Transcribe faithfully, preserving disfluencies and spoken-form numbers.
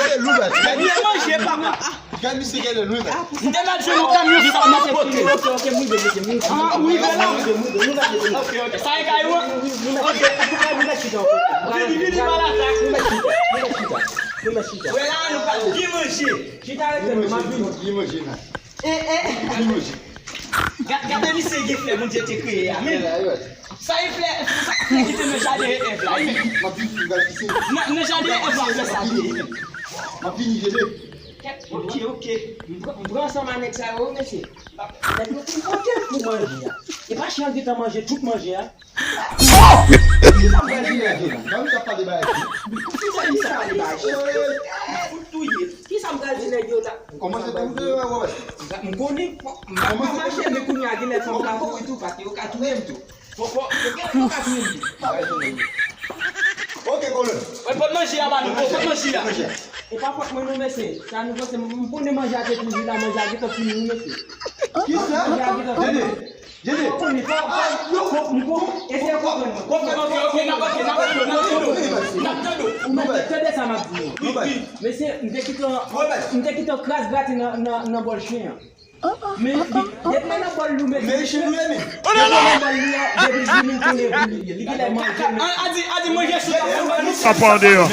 Gade lou, baz. Gade manje, papa. Gade misye, gade lou, baz. M te mèt jwenn yon kamyon sa, m ap pote. Ok, ok, ok, m rive, mesye, m rive. Ah, ou rive la? M rive, m rive, m rive, m rive. Ok, ok. Sa e kay ou an? Ok. Vini, vini, pa la. Nou mèt chita, nou mèt chita, nou mèt chita. Wè la, nou pral byen manje. Chita, rete, m ap vini. Byen manje, nan. Eh, eh. Byen manje. Ga-, gade misye gen flè Bondye te kreye a, men. Sa e flè, sa e flè ki te nan jaden Èv la, wi. Nan, nan jaden Èv la, flè sa te ye. M ap vini, Jede. Kèt, ok, ok. M pran, m pran ansanm a nèg sa yo, mesye. Nèg yo fin pote m pou manje a. E pa chen an gentan manje tout manje a. Kisa m pral di nèg yo la? Ban m sa pale bagay. Kisa m pral di bagay? Fout touye. Kisa m pral di nèg yo la? Kòman se te moutre yo, Wòbèt? M konnen, m pa ka mache, men kounye a, gen lè fò m ka kouri tou, paske yo ka touye m tou. Fò, fò, yo ka, yo ka touye m tou. Ok, kolonn. Wè, pot manje a, ba nou, pot manje a. E pa fòt mwen non, mesye. Sa nou panse, m, m konnen manje a te toujou la, manje a gentan fini, wi, mesye. Kisa? Manje a gentan fini. Jede, Jede. Ou konnen, fò, fò, fò, fò, e se konprann mwen. Ok, ok, ok, n ap, ok, n ap tande w, n ap tande w, n ap tande w. Ou mèt tande sa m ap di w. Wi, wi. Mesye, m te kite, m te kite kras grate nan, nan, nan bòl chen an. Men li, depi nan bòl li, mesye. Men chen nou ye, men. Depi nan bòl li a, depi li vini, konnen pou li ye. Li genlè manje, men. A, a di, a di manje sou tab la, ba nou. Sa pa an deyò.